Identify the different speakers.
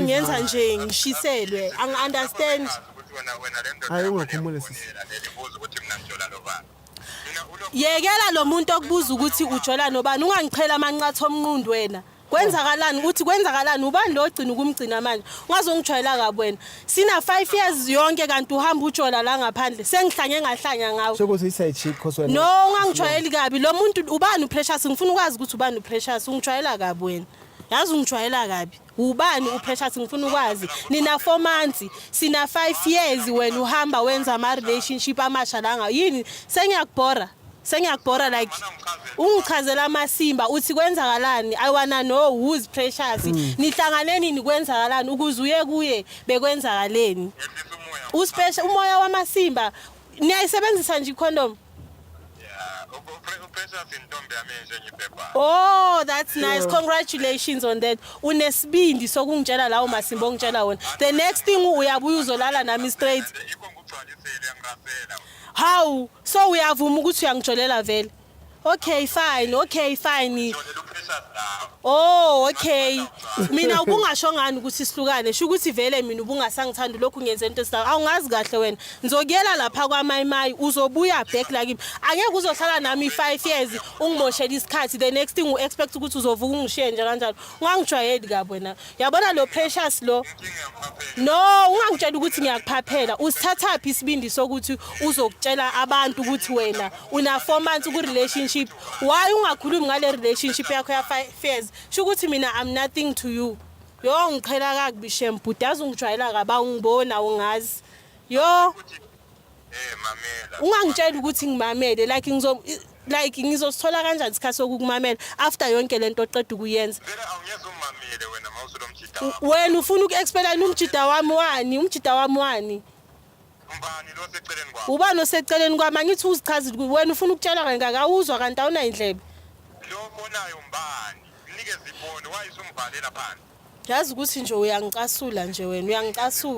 Speaker 1: ungenza nje ngishiselwe. Angi-understand.
Speaker 2: Ukuthi wena le ndoda
Speaker 3: Hayi,
Speaker 2: yakho
Speaker 3: ungakhumuli, sisi.
Speaker 2: leyakufonela, lelibuza ukuthi mina ngijola lobani. Mina ulokhu
Speaker 1: Yekela lo muntu okubuza ukuthi ujola nobani, ungangichela amanqatha omnqundu wena. Kwenzakalani uthi kwenzakalani ubani lo ogcina ukumgcina manje? Ungazongijwayela kabi wena. Sina 5 years yonke kanti uhamba ujola la ngaphandle. Sengihlange ngahlanya ngawe.
Speaker 3: Sho ukuthi i-side chick cause wena.
Speaker 1: No, ungangijwayeli kabi. Lo muntu ubani uPrecious? Ngifuna ukwazi ukuthi ubani uPrecious. Ungijwayela kabi wena. Yazi ungijwayela kabi. Ubani uPrecious ngifuna ukwazi. Nina 4 months, sina 5 years wena uhamba wenza ama relationship amasha la ngayo. Yini? Sengiyakubhora. Sengiyakubhora like ungichazela amasimba uthi kwenzakalani. I wanna know who's Precious. Nihlangane nini kwenzakalani ukuze uye kuye bekwenzakaleni.
Speaker 2: Yehlisa umoya.
Speaker 1: Uspecial umoya wamasimba. Niyayisebenzisa nje icondom?
Speaker 2: Yeah, uPrecious intombi yami enje engibhebhayo.
Speaker 1: Oh, that's nice. Congratulations on that. Unesibindi sokungitshela lawo masimba ongitshela wona. The next thing uyabuya uzolala nami straight.
Speaker 2: Yikho ngikugcwalisile uyangirasela.
Speaker 1: How? So uyavuma ukuthi uyangijolela vele? Okay, fine. Okay, fine.
Speaker 2: Jolela uPrecious lawo.
Speaker 1: Oh, okay. Mina ubungasho ngani ukuthi sihlukane? Sho ukuthi vele mina ubungasangithandi lokhu ngenze into esila. Awungazi kahle wena. Ngizokuyela lapha kwaMayimayi uzobuya back la kimi. Angeke uzohlala nami 5 years ungimoshela isikhathi. The next thing u expect ukuthi uzovuka ungishiye nje kanjalo. Ungangijwayeli kabi wena. Yabona lo Precious lo.
Speaker 2: Inkinga yakuphaphela.
Speaker 1: No, ungangitshela ukuthi ngiyakuphaphela. Usithathaphi isibindi sokuthi uzokutshela abantu ukuthi wena una 4 months ku relationship? Why ungakhulumi ngale relationship yakho ya 5 years? Sho ukuthi mina I'm nothing to you. Yo ngiqhela kakubi shem bhuti, yazi ungijwayela kabi awungibona ungazi. Yo
Speaker 2: Ukuthi mamela.
Speaker 1: Ungangitshela ukuthi ngimamele like ngizosithola kanjani isikhathi sokukumamela after yonke lento oqeda ukuyenza?
Speaker 2: Vele awungeze umamele wena mawusulo mjida wakho.
Speaker 1: Wena ufuna uku-explain umjida wami wani? Umjida wami wani?
Speaker 2: Ubani lo seceleni kwakho?
Speaker 1: Ubani oseceleni kwami? Angithi uzichazile ukuthi wena ufuna ukutshela kangaka awuzwa kanti awunayo indlebe.
Speaker 2: Lo ofonayo mbani? Mnikeze ifoni, why usumbhalela phansi?
Speaker 1: Yazi ukuthi nje uyangicasula nje wena uyangicasula.